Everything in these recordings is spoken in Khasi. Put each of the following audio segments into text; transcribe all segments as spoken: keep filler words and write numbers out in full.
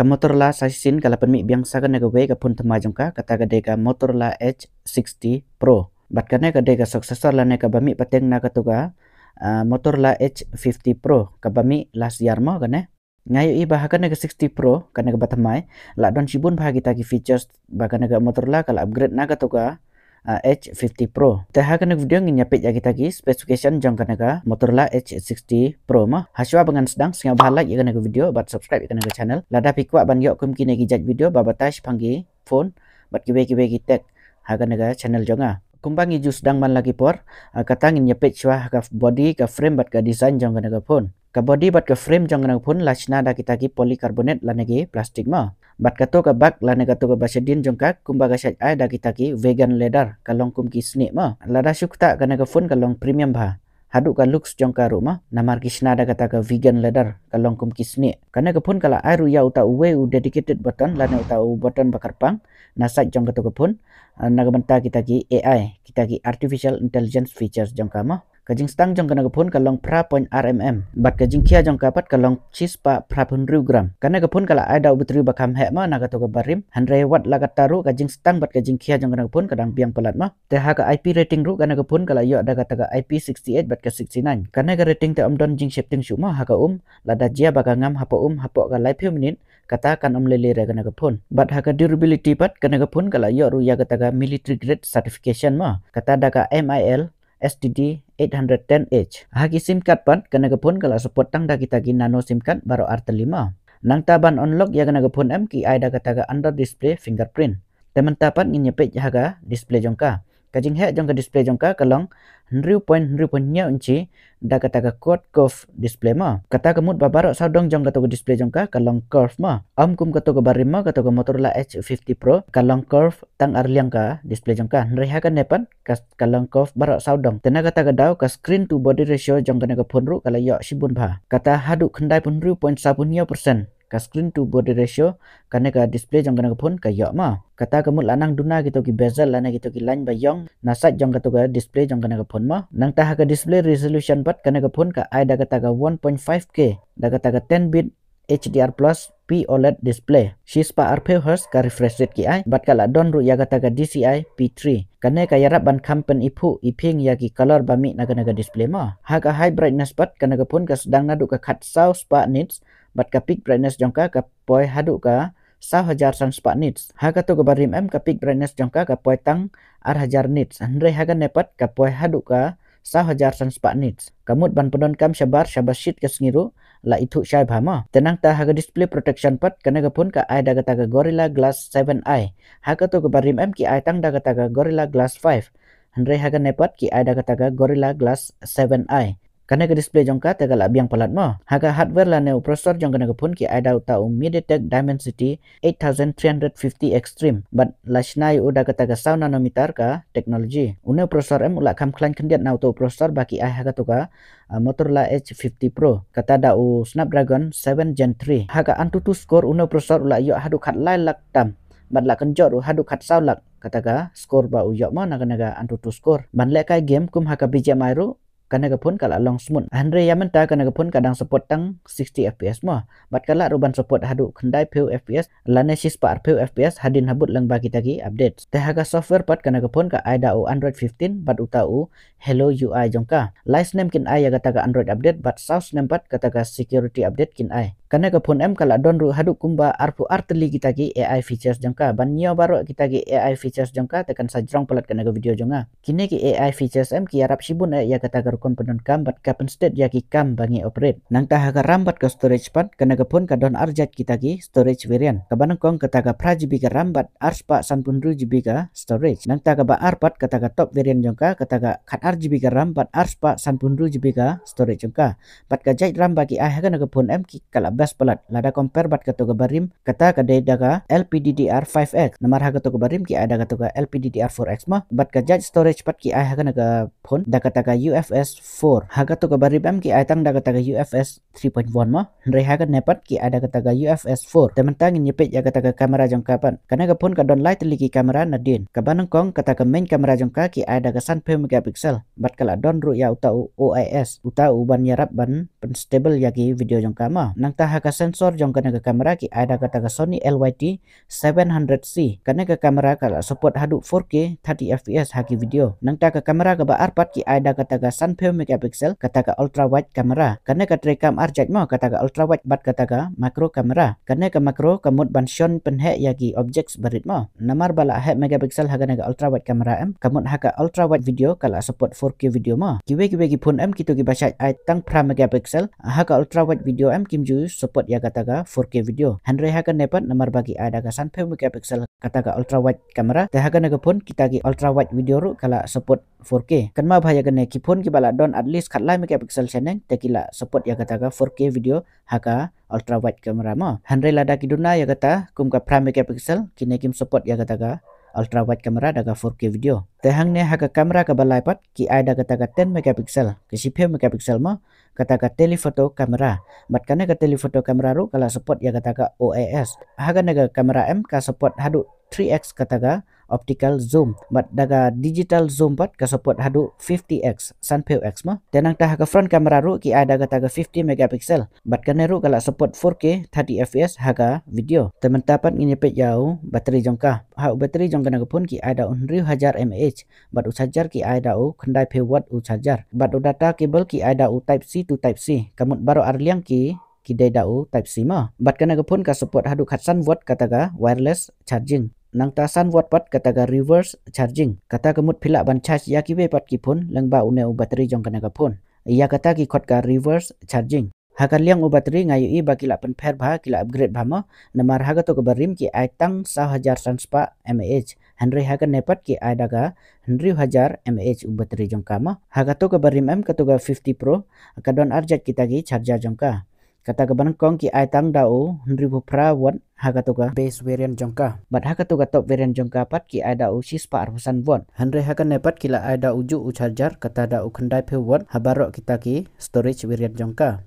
Ka Motorola sa shisien ka la pynmih biang sa kane kawei ka phone thymmai jong ka, kata ka dei ka Motorola Edge sixty Pro. Bad kane ka dei ka successor lane kaba mih pateng na kato ka, ah, Motorola Edge fifty Pro kaba mih last year mo kane. Nga ïohi ba ha kane ka sixty Pro, kane kaba thymmai, la don shibun bha kita ki features ba kane ka Motorola ka la upgrade na kato ka, ah, Edge fifty Pro. Te ha kane ka video ngin ïa peit ïa kita ki specification jong kane ka Motorola Edge sixty Pro mo. Hashwa ba ngan sdang, sngewbha like ïa kane ka video bad subscribe ïa kane ka channel. Lada phi kwah ban ïoh kum kine ki jait video ba batai shaphang ki phone bad kiwei kiwei ki tech ha kane ka channel jong nga. Kumba ngi ju sdang man la ki por, ah, kata ngin ïa peit shuwa ha ka body, ka frame bad ka design jong kane ka phone. Ka body bad ka frame jong kane ka phone la shna da kita ki polycarbonate lane ki plastic mo. Bad kato ka bak lane kato kaba shadien jong ka kumba ka shait ai da kita ki vegan leather, ka long kum ki snieh mo. Lada shu ktah kane ka phone ka long premium bha. Haduh ka looks jong ka ruh mo, namar ki shna da kata ka vegan leather, ka long kum ki snieh. Kane ka phone ka la ai ruh ïa uta uwei u dedicated button lane uta u button ba kyrpang na side jong kato ka phone, ah, na ka bynta kita ki A I, kita ki artificial intelligence features jong ka mo. Ka jingstang jong kane ka phone ka long phra point ar mm bad ka jingkhia jong ka pat ka long shispah phraphew hynriew gram. Kane ka phone ka la ai da u battery ba kham heh mo na kato kaba rim, hynrei wat la katta ruh ka jingstang bad ka jingkhia jong kane ka phone ka dang biang palat mo. Te ha ka I P rating ruh kane ka phone ka la ïoh da kata ka I P sixty-eight bad ka sixty-nine. Kane ka rating te ym don jingsheptieng shuh mo ha ka um, lada jia ba ka ngam hapoh um hapoh ka laiphew minit, kata kan ym lei lei re kane ka phone. Bad ha ka durability pat kane ka phone ka la ïoh ruh ïa kata ka military grade certification mo, kata da ka M I L S T D eight hundred ten H. Ha ki sim card pat kane ka phone ka la support tang da kita ki nano sim card baroh ar tylli mo. Nangta ban unlock ïa kane ka phone em ki ai da kata ka under display fingerprint. Te mynta pat ngin ïa peit ha ka display jong ka. Ka jingheh jong ka display jong ka ka long hynriew point hynriew point hynñiew inchi da kata ka quad curve display mo. Kata ka mut ba baroh sawdong jong kato ka display jong ka ka long curve mo. Ym kum kato kaba rim mo, kato ka Motorola Edge fifty Pro ka long curve tang ar liang ka display jong ka. Hynrei ha kane pat ka, ka long curve baroh sawdong. Te na kata ka daw ka screen to body ratio jong kane ka phone ruh ka la ïoh shibun bha. Kata haduh khyndaiphew hynriew point sawphew hynñiew percent ka screen to body ratio kane ka display jong kane ka phone ka ïoh mo. Kata ka mut la nang duna kito ki bezel lane kito ki line ba ïong na side jong kato ka display jong kane ka phone mo. Nangta ha ka display resolution pat kane ka phone ka ai da kata ka one point five K da kata ka ten bit H D R plus P oled display. Shispah arphew hertz ka refresh rate ki ai bad ka la don ruh ïa kata ka D C I P three. Kane ka ïarap ban kham pyniphuh iphieng ïa ki color ba mih na kane ka display mo. Ha ka high brightness pat kane ka phone ka sdang naduh ka khatsaw spah nits bad ka peak brightness jong ka ka poi haduh ka saw hajar san spah nits. Ha kato kaba rim em ka peak brightness jong ka ka poi tang ar hajar nits. Hynrei ha kane pat ka poi haduh ka saw hajar san spah nits. Ka mut ban pyndonkam shabar shaba shit ka sngi ruh la ithuh shai bha mo. Te nangta ha ka display protection pat kane ka phone ka ai da kata ka Gorilla Glass seven i. Ha kato kaba rim em ki ai tang da kata ka Gorilla Glass five. Hynrei ha kane pat ki ai da kata ka Gorilla Glass seven i. Kane ka display jong ka te ka la biang palat mo. Ha ka hardware lane u processor jong kane ka phone ki ai da uta u MediaTek Dimensity eight thousand three hundred fifty Extreme bad la shna ïa u da kata ka saw nanometer ka technology. Une u processor em u la kham khlaiñ khyndiat na uta u processor ba ki ai ha kato ka, ah, Motorola Edge fifty Pro, kata da u Snapdragon seven Gen three. Ha ka AnTuTu score une u processor u la ïoh haduh khatlai lak tam bad la kynjoh ruh haduh khatsaw lak kata ka score ba u ïoh mo na kane ka AnTuTu score. Ban lehkai game kum ha ka B G M I ruh kane ka phone ka la long smooth. Hynrei ïa mynta kane ka phone ka dang support tang sixty F P S mo. Bad ka lah ruh ban support haduh khyndaiphew F P S lane shispah arphew F P S hadien habud lyngba kita ki updates. Te ha ka software pat kane ka phone ka ai da u Android fifteen bad uta u Hello U I jong ka. Lai snem kin ai ïa kata ka Android update bad saw snem pat kata ka security update kin ai. Kane ka phone em ka la don ruh haduh kumba arphew ar tylli kita ki A I features jong ka. Ban ñiew baroh kita ki A I features jong ka te kan sa jrong palat kane ka video jong nga. Kine ki A I features em ki ïarap shibun eh ïa kata ka rukom pyndonkam bad ka pynstet ïa ki kam ba ngi operate. Nangta ha ka RAM bad ka storage pat kane ka phone ka don ar jait kita ki storage variant. Kaba nyngkong kata ka phra G B ka RAM bad ar spah sanphew hynriew G B ka storage. Nangta kaba ar pat kata ka top variant jong ka, kata ka khat ar G B ka RAM bad ar spah sanphew hynriew G B ka storage jong ka. Bad ka jait RAM ba ki ai ha kane ka phone em ki ka la best palat. Lada compare bad kato kaba rim, kata ka dei da ka L P D D R five X. Namar ha kato kaba rim ki ai da kato ka L P D D R four X mo. Bad ka jait storage pat ki ai ha kane ka phone da kata ka U F S four. Ha kato kaba rim em ki ai tang da kata ka U F S three point one mo. Hynrei ha kane pat ki ai da kata ka U F S four. Te mynta ngin ïa peit ïa kata ka camera jong ka pat. Kane ka phone ka don lai tylli ki camera nadien. Kaba nyngkong kata ka main camera jong ka ki ai da ka sanphew megapixel. Bad ka la don ruh ïa uta u O I S. Uta u ban ïarap ban pynstable ïa ki video jong ka mo. Nangta Ha ka sensor jong kane ka camera ki ai da kata ka Sony L Y T seven hundred C. Kane ka camera ka la support haduh four K thirty F P S ha ki video. Nangta ka camera kaba ar pat ki ai da kata ka sanphew megapixel, kata ka ultra wide camera. Kane ka trei kam ar jait mo, kata ka ultra wide bad kata ka macro camera. Kane ka macro ka mut ban shon pynheh ïa ki objects barit mo. Namar ba la heh megapixel ha kane ka ultra wide camera em, ka mut ha ka ultra wide video ka la support four K video mo. Kiwei kiwei ki phone em kito kiba shait ai tang phra megapixel, ha ka ultra wide video em kim ju support ïa kata ka four K video. Hynrei ha kane pat namar ba ki ai da ka sanphew megapixel kata ka ultra wide camera, te ha kane ka phone kita ki ultra wide video ruh ka la support four K. Kynmaw bha ïa kane, ki phone kiba la don at least khatlai megapixel shaneng te ki la support ïa kata ka four K video ha ka ultra wide camera mo. Hynrei lada ki duna ïa kata kum ka phra megapixel, kine kim support ïa kata ka ultra wide camera da ka four K video. Te hangne ha ka camera kaba lai pat ki ai da kata ka ten megapixel, ka shiphew megapixel mo, kata ka telephoto camera. Bad kane ka telephoto camera ruh ka la support ïa kata ka O I S. Ha kane ka camera em ka support haduh three X kata ka optical zoom. Bad da ka digital zoom pat ka support haduh fifty X, sanphew X mo. Te nangta ha ka front camera ruh ki ai da kata ka fifty megapixel. Bad kane ruh ka la support four K thirty F P S ha ka video. Te mynta pat ngin ïa peit ïa u battery jong ka. Ha u battery jong kane ka phone ki ai da u hynriew hajar mAh. Bad u charger ki ai da u khyndaiphew watt u charger. Bad u data cable ki ai da u type C to type C. Ka mut baroh ar liang ki ki dei da u type C mo. Bad kane ka phone ka support haduh khatsan watt kata ka wireless charging. Nangta san watt pat kata ka reverse charging. Kata ka mut phi lah ban charge ïa kiwei pat ki phone lyngba une u battery jong kane ka phone. Ïa kata ki khot ka reverse charging. Ha ka liang u battery nga ïohi ba ki la pynpher bha, ki la upgrade bha mo. Namar ha kato ka barim ki ai tang saw hajar san spah mAh. Hynrei ha kane pat ki ai da ka hynriew hajar mAh u battery jong ka mo. Ha kato ka barim em, kato ka fifty Pro, ka don ar jait kita ki charger jong ka. Kata kaba nyngkong ki ai tang da u hynriewphew phra watt ha kato ka base variant jong ka. Bad ha kato ka top variant jong ka pat ki ai da u shispah arphew san watt. Hynrei ha kane pat ki la ai da u juh u charger, kata da u khyndaiphew watt ha baroh kita ki storage variant jong ka.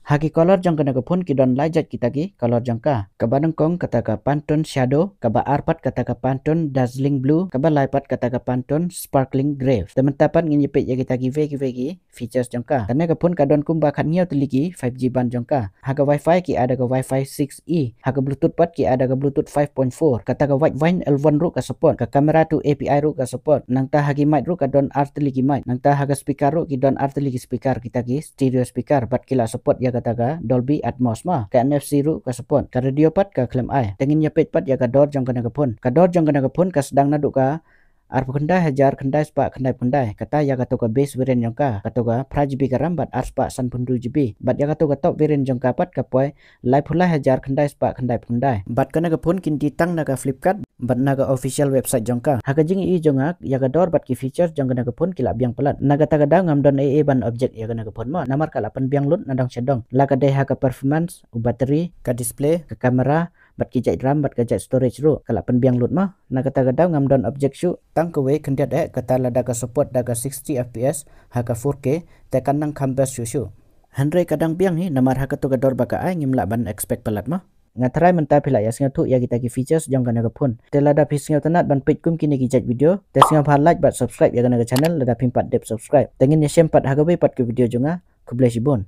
Ha ki color jong kane ka phone ki don lai jait kita ki color jong ka. Kaba nyngkong kata ka Pantone Shadow, kaba ar pat kata ka Pantone Dazzling Blue, kaba lai pat kata ka Pantone Sparkling Grey. Te mynta pat ngin ïa peit ïa kita kiwei kiwei ki features jong ka. Kane ka phone ka don kumba khathynñiew tylli ki five G band jong ka. Ha ka Wi-Fi ki ai da ka Wi-Fi six E. Ha ka Bluetooth pat ki ai da ka Bluetooth five point four. Kata ka Wideband L one ruh ka support. Ka camera to A P I ruh ka support. Nangta ha ki mic ruh ka don ar tylli ki mic. Nangta ha ka speaker ruh ki don ar tylli ki speaker, kita ki stereo speaker. Bad ki la support ïa kata ka Dolby Atmos mo. Ka N F C ruh ka support. Ka radio pat ka khlem ai. Te ngin ïa peit pat ïa ka dor jong kane ka phone. Ka dor jong kane ka phone ka sdang naduh ka arphew khyndai hajar khyndai spah khyndaiphew khyndai. Kata ïa kato ka base variant jong ka, kato ka phra G B ka RAM bad ar spah sanphew hynriew G B. Bad ïa kato ka top variant jong ka pat ka poi laiphew lai hajar khyndai spah khyndaiphew khyndai. Bad kane ka phone kin die tang na ka Flipkart bad na ka official website jong ka. Ha ka jingïohi jong nga, ïa ka dor bad ki features jong kane ka phone ki la biang palat. Na kata ka daw ngam don ei ei ban object ïa kane ka phone mo. Namar ka la pynbiang lut na dong sha dong. La ka dei ha ka performance, u battery, ka display, ka camera, bad ki jait RAM, bad ka jait storage ruh. Ka la pynbiang lut mo. Na kata ka daw ngam don object shuh. Tang kawei khyndiat eh, kata lada ka support da ka sixty F P S ha ka four K, te kan nang kham best shuh shuh. Hynrei ka dang biang hi, namar ha kato ka dor ba ka ai ngim lah ban expect palat mo. Nga tharai mynta phi la ïa sngewthuh ïa kita ki features jong kane ka phone. Te lada phi sngewtynnat ban peit kum kine ki jait video, te sngewbha like bad subscribe ïa kane ka channel lada phim pat dep subscribe. Te ngin ïa shem pat ha kawei pat ka video jong nga. Khublei shibun.